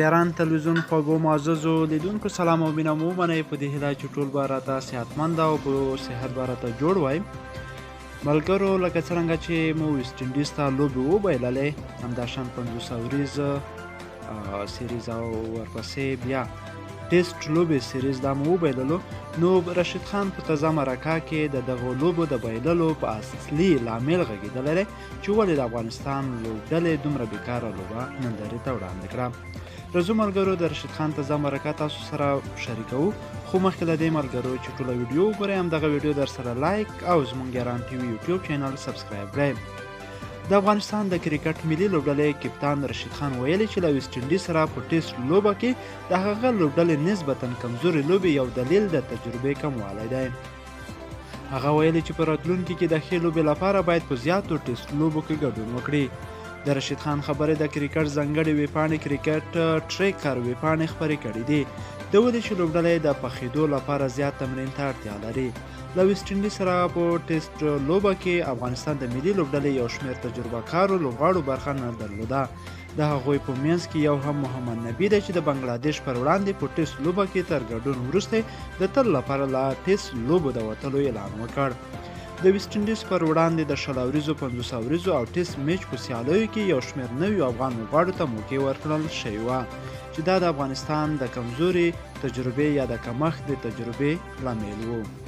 د یاران تلویزیون خوږو معززو لیدونکو سلام او مینه مو ومنئ. په دې هیله چې ټول به راته صحتمند او په صحت به راته جوړ وای. ملګرو، لکه څرنګه چې مو ویسټ انډیز ته لوبې وبایللې، همداشان 50 اوریز سیریز او ورپسې بیا ټیسټ لوبې سیریز دا مو وبایللو، نو رشید خان په تازه مرکه کې د دغو لوبو د بایللو په اصلي لامل غږېدلی دی چې ولې د افغانستان لوبډلې دومره بیکاره لوبه نندارې ته وړاندې کړه. رزو ملګرو، د رشید خان تازه مرکه تاسو سره شریکوو، خو مخکې له دې ملګرو چې ټوله ویډیو وګورئ، همدغه ویډیو در سره لایک او زموږ یاران ټي وي یوټیوب چینل سبسکرایب کړئ. د افغانستان د کرکټ ملي لوبډلې کپتان رشید خان ویلي چې له ویسټ انډیز سره په ټیسټ لوبه کې د هغه لوبډلې نسبتا کمزورې لوبې یو دلیل د تجربې کموالی دی. هغه ویلي چې په راتلونکي کې د ښې لوبې لپاره باید په زیاتو ټیسټ لوبو کې ګډون وکړي. د رشید خان خبرې د کرکټ ځانګړې ویبپاڼې کرکټ ټریکر ویبپاڼې خپرې کړې دي. ده ویلي چې لوبډله یې د پخېدو لپاره زیات تمرین ته اړتیا لري. له ویسټ انډیز سره په ټیسټ لوبه کې افغانستان د ملي لوبډلې یو شمېر تجربه کارو لوبغاړو برخه نه درلوده. د هغوی په منځ کې یو هم محمد نبي دی چې د بنګلادیش پر وړاندې په ټیسټ لوبه کې تر ګډون وروسته د تل لپاره له ټیسټ لوبو د وتلو اعلان وکړ. د ویسټ انډیز پر وړاندې د 20 اوریزو، 50 اوریزو او ټیسټ میچ په سیالیو کې یو شمېر نویو افغان لوبغاړو ته موقع ورکړل شوې وه چې دا د افغانستان د کمزورې تجربې یا د کمښت د تجربې لامل و.